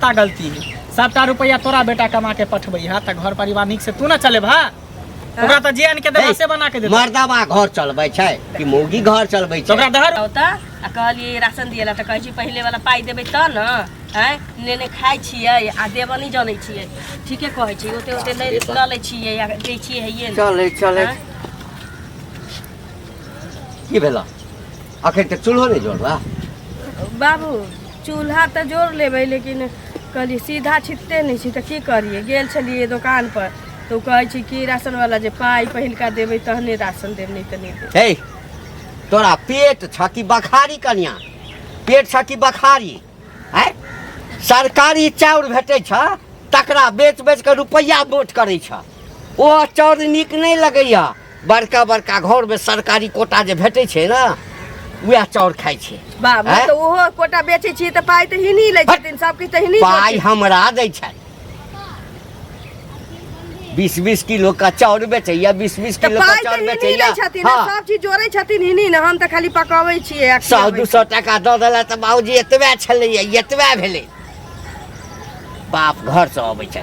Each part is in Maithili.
कत्ता गलती है सबटा रुपैआ तोरा बेटा कमा के पठबै है तऽ घर परिवार नीक से तू ना चलेबा ओकरा तऽ जे आनि के देबा से बना के देतौ। मर्दाबा घर चलबै छै कि मौगी घर चलबै तऽ छै ओकरा दहर औता आ कहलियै राशन दिएला तऽ कहै छै पहिले वाला पाइ देबै तऽ ने आँय नेने खाइ छियै आ देबऽ नहि जनै छियै ठीके कहै छै ओते ओते नहि लऽ लै छियै आ दै छियै हैये नहि चलै चलै आँय? की भेल अखन तक चूल्हो नहि जोड़ला बाबू चूल्हा तऽ जोड़ लेबै लेकिन कहलियै सीधा छिटते नहि छी तऽ की करियै गेल छलियै दोकानपर तऽ ओ कहै छै कि राशनवला जे पाइ पहिलका देबै तहने राशन देब नहि तऽ नहि देब हे तोरा पेट छ कि बखारी कनिया पेट छ कि बखारी आँय सरकारी चाउर भेटै छ तकरा बेच बेच कऽ रुपैआ मोट करै छ ओ चाउर नीक नहि लगैया बड़का बड़का घरमे सरकारी कोटा जे भेटै छै ने वएह चाउर खाइ छै बाबू आँय? तऽ ओहो कोटा बेचै छियै तऽ पाइ तऽ हिनी लै छथिन सब किछु तऽ हिनी पाइ हमरा दै छै 20 20 किलो का चाउर बेचैया 20 20 तऽ किलो का पाइ चाउर तऽ हिनी लै बेचैया छथिन ने, सब चीज जोड़ै छथिन हिनी ने हम तऽ खाली पकबै छियै आ 100 खियाबै 200 टाका दऽ देला तऽ बाबूजी एतबे छलैया एतबे भेलै बाप घरसँ अबै छै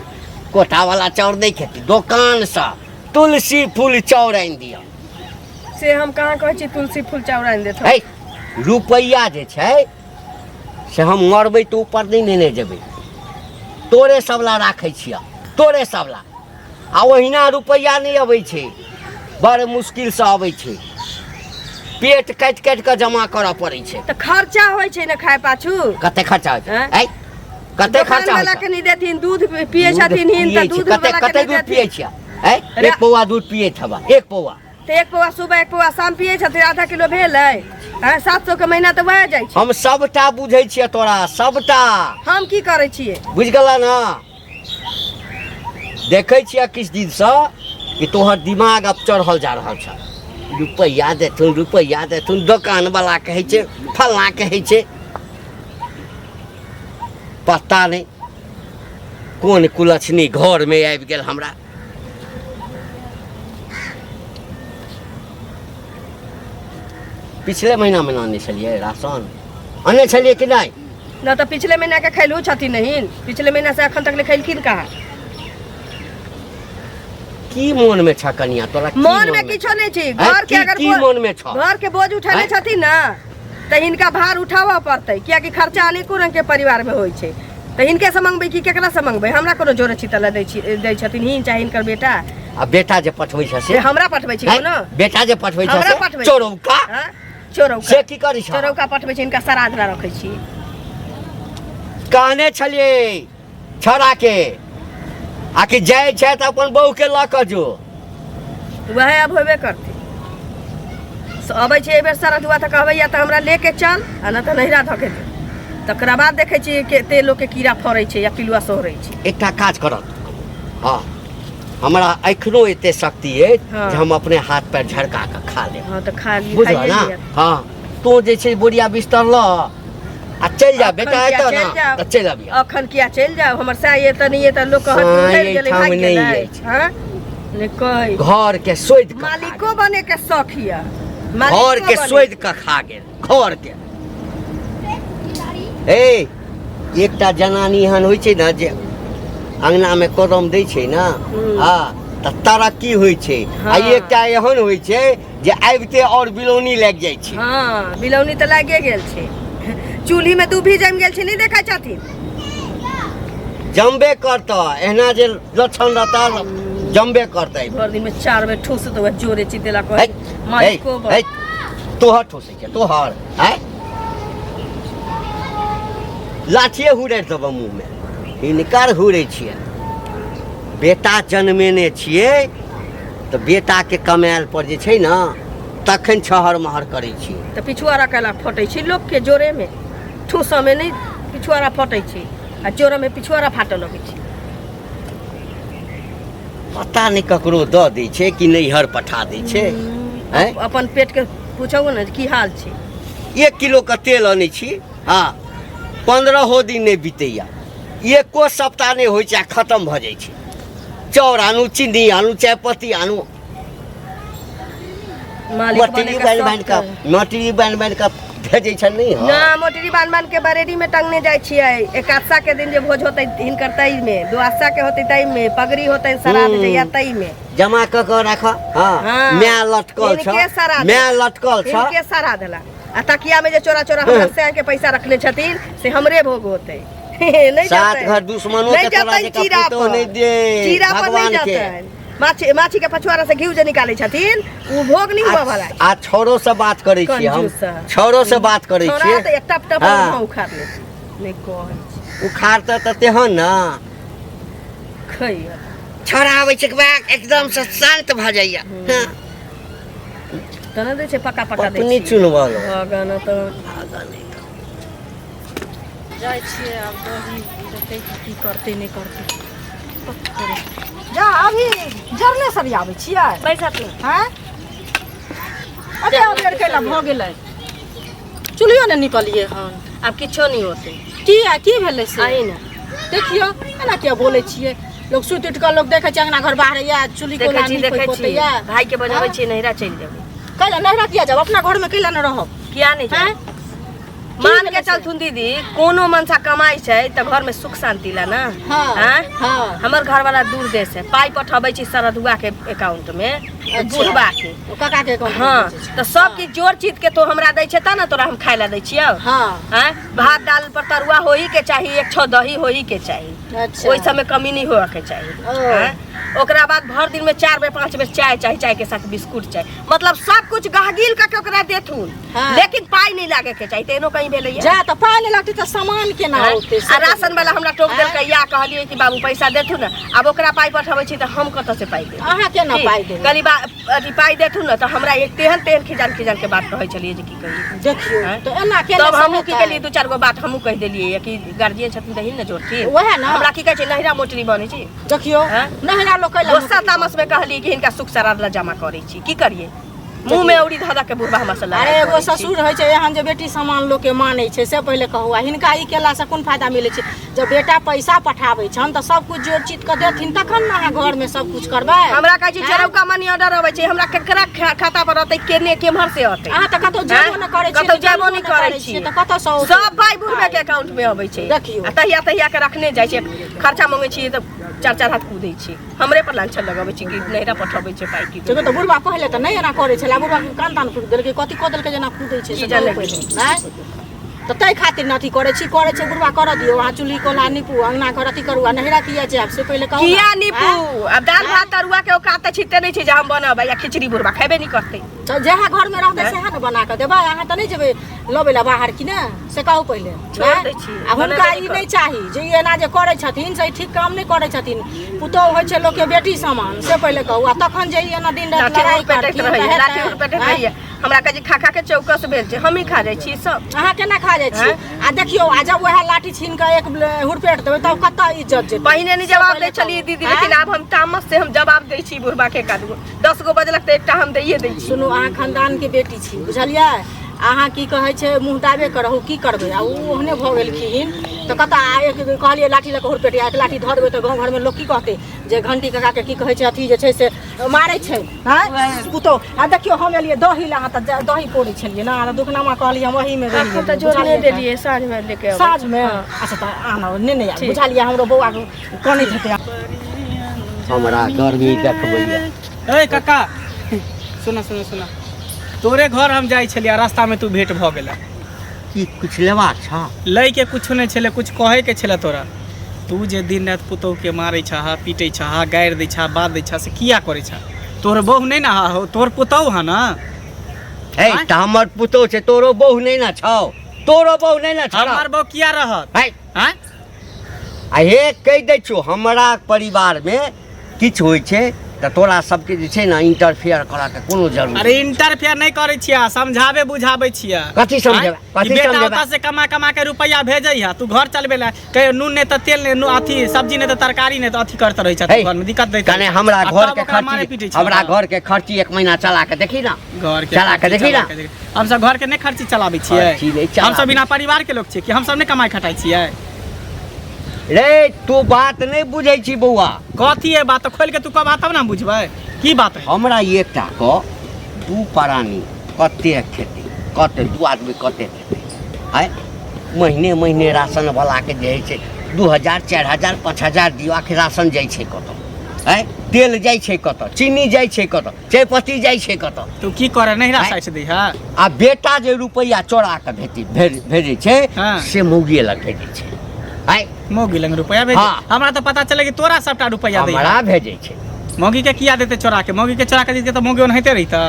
कोटावला चाउर नहि खेती दोकानसँ तुलसी फूल चाउर आनि दिअ छियै। से हम कहाँ कहै छी तुलसी फूल चाउर आनि देथौ है रुपैआ जे छै से हम मरबै तऽ ऊपर नहि नेने जेबै तोरे सब ला राखै छिअ तोरे सब ला आ ओहिना रुपैआ नहि अबै छै बड़ मुश्किलसँ अबै छै पेट काटि काटि कऽ जमा करऽ पड़ै छै तऽ खर्चा होइ छै ने खाय पाछू कते खर्चा होइ छै आँय? ऐ कते खर्चा होइ वाला छै के नहि देथिन दूध पियै दूध छथिन हिन पियै तऽ छै। दूध कते वाला के कते नहि दूध पियै देथिन छियै ऐ एक पौआ दूध पियै छबा एक पौआ तऽ एक पौआ सुबह एक पौआ शाम पियै छथिन आधा किलो भेलै आँय 700 के महीना तऽ वएह जाइ छै हम सबटा बुझै छियै तोरा सबटा हम की करै छियै बुझि गेला ने देखै छियै किछु दिनसँ कि तोहर दिमाग आब चढ़ल जा रहल छ रुपैआ देथुन रुपैआ देथुन दोकानवला कहै छै फल्लाँ कहै छै पता नहि कोन कुलक्षणी घरमे आबि गेल हमरा पिछले महीनामे ने आनने छलियै राशन आनने छलियै कि नहि न तऽ पिछले महीना के खैलहु छथिन नहीं पिछले महीना से अखन तक ले खैलखिन कहाँ की मोन में छ कनिया तोरा की मन में किछो नहीं छी आँय, घर के की- अगर की मन में छ घर के बोझ उठेने आँय? छथिन ना तऽ हिनका भार उठाबऽ पड़तै कियाकि खर्चा अनेको रंग के परिवार में होइ छै तऽ हिनके से मंगबै कि केकरा से मंगबै हमरा कोनो जोरे छितल दै छी दै छथिन हिन चाहे हिनकर बेटा आ बेटा जे पठबै छ से से हमरा पठबै छी आँय? कोनो बेटा जे पठबै छ हमरा से पठबै छै। चोरौका हाँ? चोरौका से की करै छ चोरौका पठबै छी हिनका श्राद्ध ला रखै छी कहने छलियै छौड़ा के आ कि जाइ छै तऽ अपन बहू के लऽ कऽ जो वएह आब होबे करतै से अबै छै एहि बेर श्राद्धुआ तऽ कहबै या तऽ हमरा लेके चल आ नहि तऽ नैहरा धऽ के दे तकरा बाद देखै छियै कते लोकके कीड़ा फड़ै छै या पिलुआ सोहरै छै एकटा काज करत हँ हमरा एखनो एते शक्ति अछि जे हम अपने हाथ पैर झड़का कऽ खा लेब हँ तऽ खा लिअ बुझल खाइए ने लिअ हँ तू जे छै बोरिया बिस्तर लऽ आ चलि जा बेटा अखन किया एतऽ चलि ने जाउ? तऽ चलि अबिह अखन किया चलि जाउ हमर साय एतऽ नहि एतऽ लोक कहत साँय उधरि गेलै एहिठाम भागि नहि गेलै अछि। हँ नहि कहै घर के सोधि कऽ खा मालिको बने के शौख यऽ गेल। मालिको घर के बने। सोधि कऽ खा गेल घर के ए एकटा जनानी एहन होइ छै ने जे अंगनामे कदम दै छै ने हँ तऽ तरक्की होइ छै आ हँ। एकटा एहन होइ छै जे आबिते आओर बिलौनी लागि जाइ छै हँ बिलौनी तऽ लागिए गेल छै चूल्ही में दूभी जमि गेल छै नहि देखै छथिन जमबे करतऽ एहना जे लक्षण रहतऽ जमबे करतै भरि दिन में चार बेर ठूस तो जोरे चितेला है, कहै मालिको है, है, तोहर ठोसै छै तोहर है लाठिए हुड़ैत देबऽ मुँहमे हिनकर हुड़ै छियै बेटा जनमेने छियै तऽ बेटाके कमायल पर जे छै ने तखन छहर महर करै छियै तऽ पिछुआरा कैला फटै छै लोकके जोरेमे ठूसऽमे नहि पिछुआरा फटै छै आ जोरमे पिछुआरा फाटऽ लगै छै पता नहि ककरो दऽ दै छै कि नैहर पठा दै छै आँय? अपन पेटके पूछौ ने जे की हाल छै 1 किलोके तेल अनै छी हँ 15हो दिन नहि बीतैया एको सप्ताह नहि होइ छै आ खतम भऽ जाइ छै चाउर आनू चीनी आनू चायपत्ती आनू मालिक मटरी बने बान्हि बान्हि के कऽ मटरी बान्हि बान्हि कऽ भेजै छ नहि हो ना मोटरी बान्ह बान्ह के बरेडी में टंगने जाइ छियै। एकादशा के दिन जे भोज होतै हिनकर तै में, द्वादशा के होतै तै में, पगड़ी होतै श्राद्ध जइया तै में जमा कऽ कऽ राख। हाँ हाँ। माय लटकल छ, हिनके श्राद्ध। माय लटकल छ। हिनके श्राद्ध ला आ तकिया में जे चोरा चोरा हमरा सैं के पैसा रखने छथिन से हमरे भोग होतै। नहीं सात जतै। घर दुश्मनो नहीं के तोरा जतै जकाँ चीरा पुतोह पर। नहि दे चीरा पर नहीं भगवान के। जतै। माछी माछी के पछुआरा से घी जे निकालै छथिन उ भोग नहीं हुआ वाला। आ छौड़ो से बात करै छियै हम, कंजूस है। छौड़ो से बात करै छोड़ा छियै। तऽ एक टप टप हाँ। उखाड़ ले नहीं कहै छी। उखाड़तै तऽ तेहन ने खैया छौड़ा आबै छै बैग एकदम से शांत भऽ जाइया। हाँ। तऽ नहि दै छै पका पका दै पत्नी छियै। चुनबल भगवान तऽ जाइ छियै आब दही देतै कि की करतै नहि करतै। जा अभी जरने सरियाबै छियै पैसा तू हैं? अरे अबेर कैला भऽ गेलै, चूल्हियो नहि निपलियै हन। आब किछो नहि होतै। किया की भेलै से? आइ ने देखियौ एना किया बोलै छियै? लोक सुति उठि कऽ लोक देखै छै अंगना घर बाहरैया चूल्ही देखै कोना छी नीपै देखै छी पोतैया। भाई के बजाबै छियै नैहरा चलि जेबै। कैला नैहरा किया जाब, अपना घरमे कैला नहि रहब? किया नहि हैं? जायब? मान के चलथुन दीदी, कोनो मनसा कमाइ छै तऽ घर में सुख शांति ला ना। हाँ आँय? हाँ। हमर घर वाला दूर देश है, पाई पठबै छी सरदुआ के अकाउंट में, बुढ़बा के। ओ काका के अकाउंट में हाँ भेजै छै। तऽ सब किछु जोड़ चीत के तो हमरा दै छै तब ने तोरा हम खाय ला दै छियौ। हाँ। आँय? भात दाल पर तरुआ होही के चाही, एक छो दही होही के चाही। अच्छा। ओहि सबमे कमी नहीं होवे के चाही। ओ। आँय? ओकरा बाद भर दिन में 4 बेर 5 बेर चाय चाही, चाय के साथ बिस्कुट चाही, मतलब सब कुछ गहगील करके ओकरा देथुन। हाँ। लेकिन पाई नहीं लागे के चाही। तेनो कहीं भेलै जा तऽ पाइ नहि लगतै तऽ सामान केना आँय? औतै? आ राशन वाला हमरा टोक आँय? देलकै, या कहलियै कि बाबू पैसा देथुन ने, आब ओकरा पाई पठबै छी तऽ हम कतऽ से पाई देब? अहाँ केना की? पाइ देबै? कहली बा अथी पाई देथुन ने तऽ हमरा एक तेहन तेहन खिजान खिजान के बात कहै छलियै जे की कहियै। देखियौ आँय? तऽ एना केना तब हमहूँ की हेतै? केलियै, 2-4 गो बात हमहूँ कहि देलियै कि गार्जियन छथिन तही ने जोड़थिन। वएह ने। हमरा की कहै छै नहिरा मोटरी बनै छै। देखियौ आँय? नहिरा लोक कैला गुस्सा तामस में कहलियै कि हिनका सुख श्राद्ध ला जमा करै छी, की करियै? मुँह में औरी धऽ धऽ के बुढ़बा हमरा से लड़ाइ अरे एगो करै छी। ससुर होइ छै एहन जे बेटी समान लोकके मानै छै से पहिले कहू। आ हिनका ई केलासँ कोन फायदा मिलै छै? जब बेटा पैसा पठाबै छनि तऽ सब कुछ जोड़ चित कऽ देथिन तखन ने अहाँ घरमे सब कुछ करबै। हमरा कहै छै आँय? चरौका मनी ऑर्डर अबै छै, हमरा केकरा खाता पर अतै, केने केम्हर से अतै? अहाँ तऽ कतौ जेबो नहि करै छियै, कतौ जेबो नहि करै छियै तऽ कतऽ सँ औतै? सब पाइ बुढ़बे के अकाउंट में अबै छै। देखियौ। आ तहिया तहिया के रखने जाइ छै, खर्चा मंगै छियै तऽ 4-4 हाथ कूदै छै, हमरे पर लांछन लगबै छै कि नैहरा पठबै छै पाइ की। देखियौ तऽ बुढ़बा पहिले तऽ नहि एना करै छलै, बुढ़बा कान तान फूकि देलकै, कथी कऽ देलकै जेना कूदै छै की से जाने। कहू पहिले। नहि तऽ ताहि खातिर ने अथी करै छी, करै छै बुढ़बा करऽ दियौ। अहाँ चूल्ही कोला नीपू, अंगना घर अथी करू, आ नैहरा किया जायब से पहिले कहू ने। किया नीपू? आँय? आब दालि भात तरुआ के औकात तऽ छिते नहि छै जे हम बनबै, आ खिचड़ी बुढ़बा खेबे नहि करतै। तऽ जएह घरमे रहतै सएह ने बना कऽ देबै, अहाँ तऽ नहि जेबै लबै लए बाहर कि ने, से कहू पहिले। छोड़ि आँय? दै छी, आ हुनका बनेबे ई नहि नहि चाही जे ई एना जे करै छथिन से ई ठीक काम नहि करै छथिन। पुतोहु होइ छै लोकके बेटी समान से पहिले कहू, आ तखन जे ई एना दिन राति लाठी लड़ाइ उड़ पेटैत करथिन रहैया, तऽ लाठी हेतै? उड़ पेटैत आँय? रहैया। हमरा कहै छै खा खा के चौकस भेल छै, हमही खा जाइ छी सब। अहाँ केना खा जाइ छी? आ देखियौ, आ जब वएह लाठी छीन कऽ एक हुरपेट देबै तब कतऽ इज्जत जेतै? पहिने नहि जवाब पहिले दै छलियै कहू। दीदी, आँय? लेकिन आब हम तामस से हम जवाब दै छी बुढ़बा के। एक आध गो 10 गो बजलक तऽ एकटा हम दैये दै छी। सुनू, अहाँ खानदानके बेटी छी, बुझलियै? अहाँ की कहै छै मुँह दाबे कऽ रहू, की करबै? आ ओ ओहने भऽ गेलखिन तऽ कतऽ? आ एक कहलियै लाठी लऽ कऽ हुरपेट, एक लाठी धऽ देबै तऽ गाँव घरमे लोक की कहतै जे घंटी काका के की कहै छै अथी जे छै से मारै छै आँय पुतोहु। आ देखियौ हम एलियै दही लए, अहाँ तऽ दही पौरै छलियै ने, तऽ दुखनामा कहलियै हम ओहीमे रहि अखन तऽ गेलियै, जोड़ने बुझलियै? देलियै, साँझमे लेके अबै। साँझमे? अच्छा तऽ आनब नहि नहि आयब, बुझलियै? हमरो बौआ कनैत हेतै। हमरा गर्मी देखबैया। ए काका सुन सुन सुन, तोरे घर हम जाइ छलियै, रास्ता में तू भेंट भऽ गेला। की कुछ लेबाक छ? लै के कुछ नहि छलै, कुछ कहै के छलै तोरा। तू जे दिन राति पुतोहु के मारै छह, पीटै छह, गारि दै छह, बात दै छह, से किया करै छह? तोहर बहु नहि ने हो, तोहर पुतोहु है ना। हे तऽ हमर पुतोहु छै, तोरो बहु नहि ने छौ, तोरो बहु नहि ने छौ। हमर बहु किया रहत? है आँय? आ हे कहि दै छियौ, हमरा परिवारमे किछु होइ छै तऽ तोरा सबके जे छै ने इंटरफेयर करऽके कोनो जरूरत। अरे इंटरफेयर नहि करै छियै, समझाबे बुझाबै छियै। कथी समझेबै? आँय? कथी ई बेटा समझेबै? ओतऽ से कमा कमा के रुपैआ भेजै है, तू घर चलबे ला कहियो नून नहि तऽ तेल नहि, अथी सब्जी नहि तऽ तरकारी नहि, तऽ अथी करैत रहै छथि, हे, घरमे दिक्कत दैत कने रहै। हमरा आ घर तब के ओकरा मारे खर्ची पीटै छै। हमरा घर के खर्ची एक महीना चला के देखी ना, घर के चला के खर्ची देखी ना। चला के देखी। हमसब घर के नहि खर्ची चलाबै छियै, खर्ची नहि चलाबै। हमसब बिना परिवार के लोक छियै कि हमसब नहि कमाइ खटाइ छियै? रे तू बात नहि बुझै छी बौआ। कथी है बात? खोलि के तू कहबा तब ने हम बुझबै की बात है। हमरा एकटा कह, दू प्राणी कते खेतै? कते दू आदमी कते देतै आँय महीने महीने राशन वलाके जे होइ छै 2000 4000 5000 दियौ आखिर राशन जाइ छै कतऽ आँय तेल जाइ छै कतऽ चीनी जाइ छै कतऽ चायपत्ती जाइ छै कतऽ तू की करे नहिरा आँय? साइड दै है आ बेटा जे रुपैआ चोरा कऽ भेजै छै हाँ। से मौगिए लग भेजै छै आँय मौगी लग रुपैआ भेज हाँ। हमरा तऽ पता चले कि तोरा सबटा रुपैआ दै हमरा भेजै छै मौगी के किया देते चोरा के मौगी के चोरा के देते तऽ मौगी ओनाहिते रहितै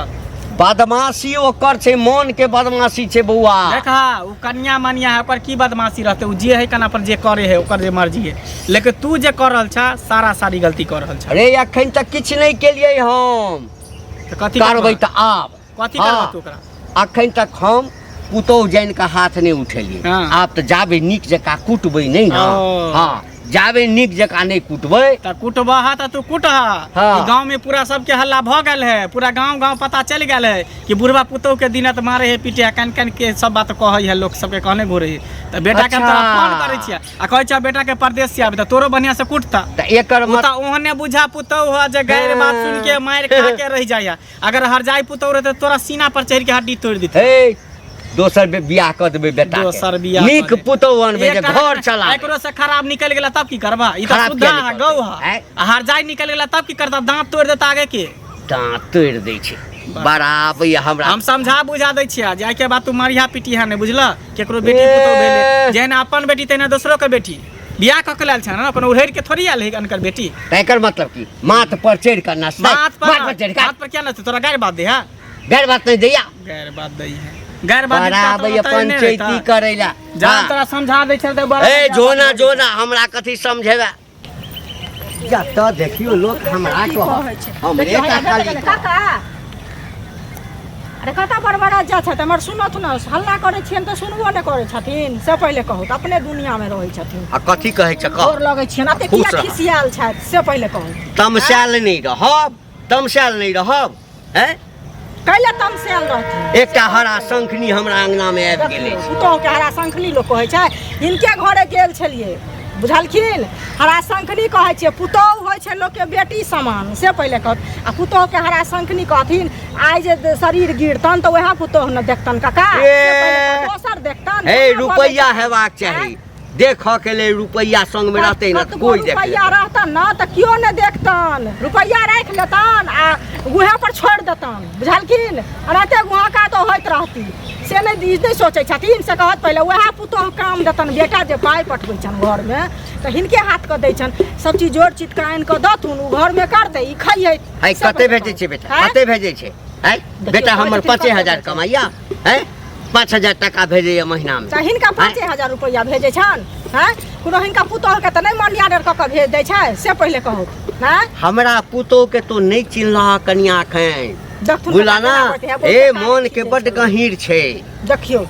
बदमाशी ओकर छै मन के बदमाशी छै बौआ देखा उ कन्या मनिया है ओकर की बदमाशी रहते उ जे है कना पर जे करे है ओकर जे मर्जी है लेकिन तू जे कर रहल छा सारा सारी गलती कर रहल छा अरे अखन तक किछु नहि केलियै हम तऽ कथी करबै तऽ आब कथी हाँ। करबा तू ओकरा अखन तक हम पुतोहु जानि कऽ हाथ नहि उठेलियै हाँ। आब तऽ जाबे नीक जकाँ कुटबै नहि ने ओ। हँ जाबे नीक जकाँ नहि कुटबै तऽ कुटबह तऽ तू कुटह हाँ। ई गांव में पूरा सबके हल्ला भऽ गेल है पूरा गांव गांव पता चलि गेल है कि बुढ़वा पुतोह के दिनत मारे है पीटे है कान कान के सब बात कहै है लोक सबके कहने घुरे है तऽ बेटा के हम तोरा अच्छा। फोन करै छियै आ कहै छियै बेटा के परदेश से आबे तऽ तोरो बढ़िया से कुटता तऽ एकर ओ मत तऽ ओहने बुझा पुतोह है जे गैर बात सुन के मारि खा के रहि जाइए अगर हरजाई पुतोह रहते तोरा सीना पर चढ़ि के हड्डी तोड़ि देते हे दोसर बे बियाह कऽ देबै बेटा के। दोसर बियाह नीक कऽ देबै। पुतोहु अनबै जे एकटा- घर चला एकरो से खराब निकल गेला तब की करबा ई तऽ खराब शुद्धा किया है निकलतै? गौ है आँय? आ हरजाई निकल गेला तब की करता दांत तोड़ देता आगे के दाँत तोड़ि दै छै बड़ा आबैया हमरा हम समझा बुझा दै छियै जे आइके बाद तू मारिहा पिटिहा नहि बुझलह केकरो बेटी पुतोह भेलै जेहन अपन बेटी तहिना दोसरो के बेटी बियाह कऽ के लायल छै ने अपन उड़ैर के थोड़ी आयल है अनकर बेटी तऽ एकर मतलब की माथ पर चढ़ि कऽ नाचतै माथ पर माथ पर चढ़ि कऽ माथ पर क्या नाचतै तोरा गैर बात दे है गैर बात नहि दैया गैर बात दै है गैर बात बड़ा आबैया पंचायती करै लए जान हाँ। तोरा समझा दै छै तऽ बड़ा ए जोना जोना हमरा कथी समझेबे जतऽ देखियौ लोक हमरा की कहत कहै छै हमरे देखियौ, टा हैया खाली भेटल काका अरे कतऽ बड़बड़ा जा छथि हमर सुनत ने हल्ला करै छियनि तऽ सुनबो नहि करै छथिन से पहिले कहू तऽ अपने दुनियामे रहै छथिन आ कथी कहै छ कह गोर लगै छियनि एते खुश किया रह। खिसियाल छथि से पहिले कहू तमसायल नहि रहब तमसायल नहि रहब हैं कैले तमसायल रहथिन एकटा हरा शंखनी हमरा अंगना मे आबि गेलै पुतोहु के हरा शंखनी लोक कहै छै हिनके घरे गेल छलियै बुझलखिन हरा शंखनी कहै छियै पुतोहु होइ छै लोकके बेटी समान से पहिले कहत आ पुतोहुके हरा शंखनी कहथिन आइ जे शरीर गिरतन तऽ वएह पुतोहु ने देखतन काका से पहिले कहत, दोसर देखतन हे केना बजै रुपैआ छथिन? हेबाक चाही देखऽ के लेल रुपैआ संग मे रहतै ने कतबो कोई देख रुपैआ रहतन ने तऽ केओ नहि देखतन रुपैआ राखि लेतन आ गुहे पर छोड़ि देतन बुझलखिन एनाहिते गुहाका तऽ होइत रहती से नहि ई नहि सोचै छथिन से कहत पहिले उएह पुतोहु काम देतन बेटा जे पाइ पठबै छनि घरमे तऽ हिनके हाथके दै छनि सब चीज जोड़ चित कऽ आनि कऽ दथुन ओ घरमे करतै ई खइयै है कते भेजै छै बेटा कते भेजै छै है बेटा हमर कहै छथिन 5000 कते कमाइया है 5000 टाका भेजैया महीना में तऽ हिनका 5000 रुपैआ भेजै छनि हँ कोनो हिनका पुतोहुके तऽ नहि मनी ऑर्डर कऽ कऽ भेज दै छै से पहिले कहू हँ हमरा पुतोह के तो नहि चिन्हलह कनिया एखन देखथुन बुझला केना ना बजै है, बहुते ए काज मोन के छै। बड्ड गहींर छै देखियौ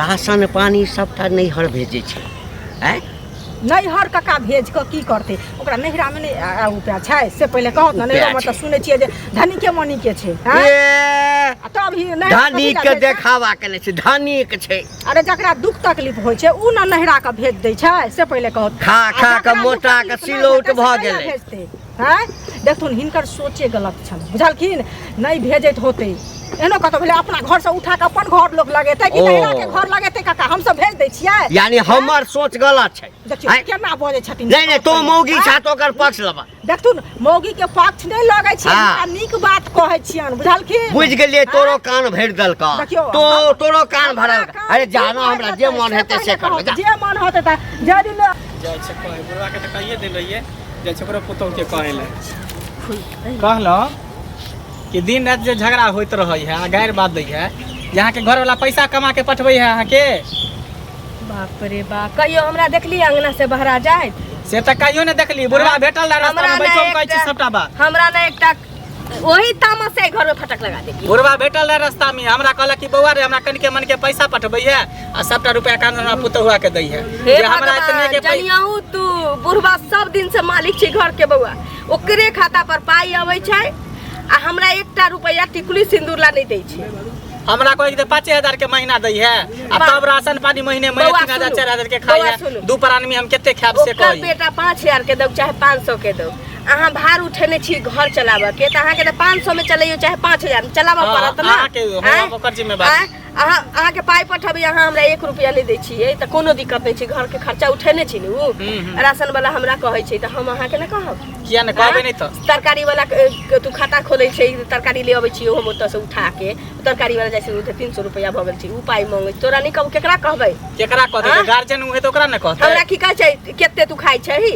राशन पानी सबटा नैहर भेजै छै आँय नैहर कका भेज कऽ की करतै ओकरा नैहरामे नहि उपाय छै से पहिले कहत ने उपाय नैहरामे तऽ छै। सुनै छियै जे धनिके मनिके छै आँय? ए आ तब ही नैहरा कथी धनिक लए के भेजतै? देखावा के नहि छै धनिक छै अरे जकरा दुख तकलीफ होइ छै उ ने नैहरा के भेज दै छै से पहिले कहत खा आ खा जकरा के दुख मोटा के तकलीफ नहि सिलौट हेतै से भऽ कैला गेलै भेजतै आँय देखथुन हिनकर सोचे गलत छनि बुझलखिन नहि भेजैत होतै एहनो कतौ भेलै अपना घरसँ उठा कऽ अपन घर लोक लगेतै कि ओ। नैहरा के घर लगेतै काका हमसब भेज दै छियै यानी हमर सोच गलत छै देखियौ आँय? केना बजै छथिन नहि नहि तो मौगी आँय? छा तो ओकर पक्ष लेबा देखथुन मौगी के पक्ष नहि लगै छै हाँ। हुनका नीक बात कहै छियनि बुझलखिन बुझि गेलियै तोरो कान भरि देलका देखियौ, तो तोरो कान हमरा भरल कान अरे की जाना भरि हमरा जे देतै, मन हेतै से पहिले करबै कहू, जा जे मन होतै तऽ जे दिन जाइ छै कहै बुढ़वा के तऽ कहिए देल रहियै जाइ छै ओकरो पुतोह के कहै लए कहलहुँ कि दिन राति जे झगड़ा होइत रहै है आ गारि बात दै है जे अहाँके घरवला पैसा कमा के पठबै है अहाँके बाप रे बाप कहियो हमरा देखली अंगना से बहरा जाइत से तऽ कहियो नहि देखली बुढ़वा भेटल रहै रास्ता हमरा मे ने बैठो कहै छी एकटा- सबटा बात हमरा ने एकटा ओही तामस से घर में फटक लगा देली बुढ़वा भेटल रहै रास्ता मे हमरा कहलक कि बौआ रे हमरा कनिके मनके पैसा पठबै है आ सबटा रुपया कान हमरा पुतहुआ के दै है हे जे हमरा इतने भगवान के पैसा जनियहु तू बुढ़वा सब दिन से मालिक छै घर के बौआ ओकरे खाता पर पाई अबै छै आ हमरा एकटा रुपया टिकुली सिंदूर ला नहीं दै छै हमरा कहै कि 5000 के महीना दै है आ तब राशन पानी महीने महीने बौआ 3000 सुनू, 4000 के खाइ बौआ है सुनू। दू प्राणी हम कते खायब से ओकर कही बेटा 5000 के दौ चाहे 500 के दौ अहाँ भार उठेने छी घर चलाबऽ के तऽ अहाँके तऽ 500 में चलैयो चाहे 5000 में चलाबऽ हाँ, पड़त ना अहाँके, हमरा आँय? ओकर जिम्मेवारी। आँय? अहाँ अहाँके पाइ पठबै, अहाँ हमरा 1 रुपया नहि दै छियै तऽ कोनो दिक्कत नहि छै। घरके खर्चा उठेने छी ने उ। राशन वाला हमरा कहै छै तऽ हम अहाँके नहि कहब? किया नहि कहबै? नहि तऽ तरकारी वाला के तू खाता खोलै छै, तरकारी ले अबै छियै हम ओतऽसँ उठा के। तरकारी वाला जाइ छै उठे, 300 रुपया भऽ गेल छै, उ पाइ मांगै छै। तोरा नहि कहब, केकरा कहबै? केकरा कहतै? आँ? गार्जियन उहे तऽ ओकरा ने कहतै। हमरा की कहै छै, कते तू खाइ छही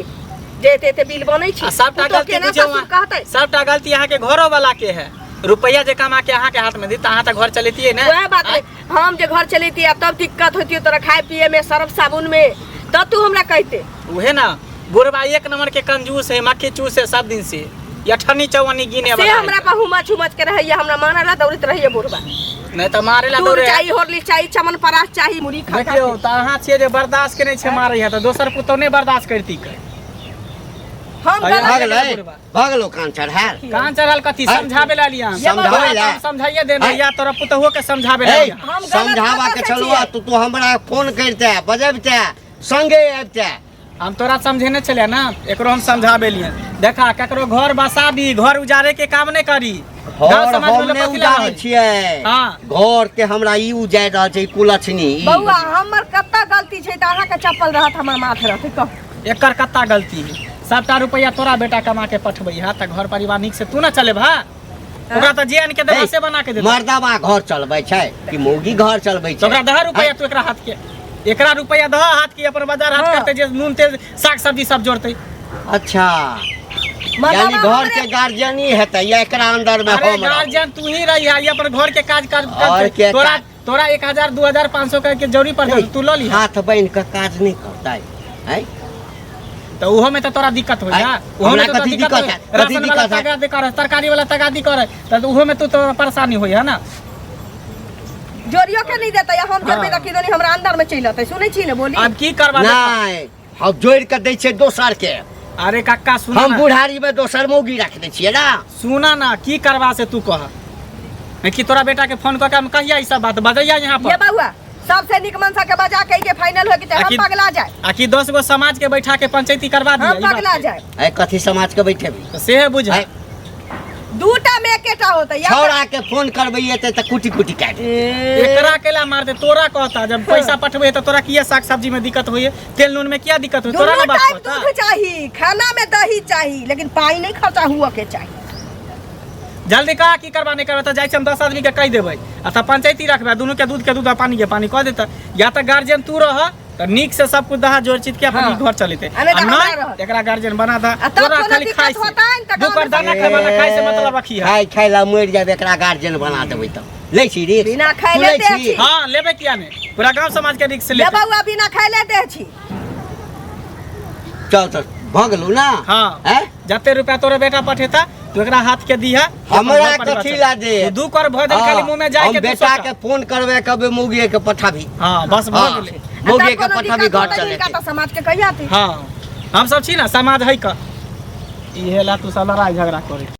जे एते एते बिल बनै छै? आ सबटा पुतोह गलती केना बुझियौ ससुर कहतै? सबटा गलती अहाँके घरो वाला के है। रुपैया जे कमा के अहाँके हाथ में दी तऽ अहाँ तऽ घर चलेतियै ने। वएह बात है, हम जे घर चलेती आ तब दिक्कत होती तोरा खाए पिए में, सर्फ साबुन में, तब तू हमरा कहते। उहे ना, बुढ़बा एक नंबर के कंजूस है, मक्खी चूस है सब दिन से, ये अठन्नी चौवन्नी गिने से वाला है। हमरा पर हुमच हुमच के रहैया, हमरा मारे ला दौड़ैत रहैया बुढ़बा। नहीं तऽ मारे ला दूध दौड़े। चाही, होरली चाही, चमन परास चाही, मुड़ी खा खा देखियौ तऽ अहाँ छियै जे बर्दाश्त केने छै, मारै है तऽ दोसर पुतौह नहि बर्दाश्त करती के। हम अरे गलत भऽ गेलै, बुढ़बा। भऽ गेलौ कान चढ़ायल। कान चढ़ल कथी? आँय? समझाबे ला लिया। समझाबै ला? हम समझाइए देने आँय? या तोरा पुतहुओ के समझाबे ला ए, लिया। हम गलत समझावा के कतऽ से चलू छियै? तू हमरा फोन करिते, बजबिते, संगे अबिते। हम तोरा समझेने छलियै ना, एकरो हम समझाबे लिए। देखा, ककरो घर बसाबी, घर उजारे के काम नहि करी। गाँव घर समाज में हम लोग नहि कथी ला उजारै रहै? छियै। हाँ। घर के हमरा ई उजारि रहल छै, ई कुलक्षणी ई। बौआ, हमर कत्ता गलती छै तऽ अहाँके चप्पल रहत, हमर माथ रहत, कहू। एकर कत्ता गलती है? सबटा रुपैआ तोरा बेटा कमा के पठबै है तऽ घर परिवार नीक से तू ना चलेबा? ओकरा तऽ जे आनि के देबा हे, से बना के देतौ। मर्दाबा घर चलबै छै कि मौगी घर चलबै तऽ छै? ओकरा दह रुपैआ, तू एकरा हाथ के, एकरा रुपैआ दह हाथ के, अपन बाजार हाथ हाँ। करते जे नून तेल साग सब्जी सब जोड़ते। अच्छा, मर्दाबा यानी घर हमरे- के गार्जियन ही हेतै या एकरा अंदर में अरे हम रहब? गार्जियन तू ही रही है, ये अपन घर के काज कर और करते। के तोरा काज? तोरा 1000 2000 500 के जरूरी पड़तै तू लऽ लिहा। हाथ बान्हि कऽ काज नहि करतै हैं? तऽ ओहो में तऽ तोरा दिक्कत हो जा। आँय, ओहो में हमरा तऽ तोरा कथी दिक्कत दिक्कत होय। है? कथी राशन वाला दिक्कत है? तगादी करे, तरकारी वाला तगादी करे, तऽ ओहो में तू तोरा परेशानी होय है ना। जोड़ियो के नहि देतै, हम जोड़बै हाँ। तऽ की दनी हमरा अंदर में चलि अतै। सुनै छी ने बोली? आब की करबा? नहि, हम जोड़ि कऽ दै छियै दोसर के। अरे कक्का, सुना हम ना। बुढ़ारी में दोसर मौगी राखि दै छियै ना। सुना ना, की करबा से तू कह, नहीं कि तोरा बेटा के फोन कऽ के हम कहिया ई सब बात बजैया यहाँ ये पर। बौआ, सबसे नीक मनसा के बजा के के फाइनल हो के चाहे, हम आखिर- पगला जाए। आ कि 10 गो समाज के बैठा के पंचायती करवा दिया हम ई बात पगला के। जाए। ऐ, कथी समाज के बैठेबी? तऽ सेहे बुझ। ऐ, दूटा में एकेटा होतै या छौड़ा के फोन करबै एते तऽ कुटी कुटी काटि देतै। एकरा केला मारते? तोरा कहता, जब पैसा पठबै तऽ तोरा किया साग सब्जी में दिक्कत होइए, तेल नून में किया दिक्कत होइए, तोरा दुनू ना बात टाइम कहता। दूध चाही, खाना में दही चाही, लेकिन पाई नहीं खर्चा हुआ के चाही। जल्दी कहा की करबा नहीं करबा, तऽ जाइ छी हम 10 आदमी के कहि देबै आ तऽ पंचायती रखबै, दुनू के दूध के दूध आ पानी के पानी कऽ देतै। या तऽ गार्जियन तू रह तऽ नीक से सब कुछ दहा जोड़ चित के अपन हाँ। ई घर चलेतै। आ नहि तऽ आ हमरा नहि रहत। एकरा गार्जियन बना दह। आ तब तोरा कोनो खाली दिक्कत खाइ से होतनि तऽ दू गाँवमे कर दाना खाय वाला खाइ से मतलब रखी है। खाय खाय ला मरि जायब, एकरा गार्जियन बना देबै तऽ लै छी रिक्स? बिना तू खैले लै दे छी? छी। हाँ, लेबै किया नहि, पूरा गाँव समाज के रिक्स ये लेतै। बौआ, बिना खैले दे छी। चल तऽ भऽ गेलौ ना? हाँ। हैं? जते रुपया तोरा बेटा पठेता तू एकरा हाथ के दीहा। हमरा कथी ला दे? तू दू कर भोजन खाली मुंह में जाय हम के तू बेटा सोचा। के फोन करबै, कहबै मौगिए के पठाबी। हाँ, बस भऽ हाँ, गेलै। मौगिए आ के तब कोनो पठाबी, दिक्कत घर होतै चलेतै। हिनका तऽ समाज के कहिया थी। हाँ, हम सब छी ना, समाज है का इहे ला तू सब लड़ाई झगड़ा करे।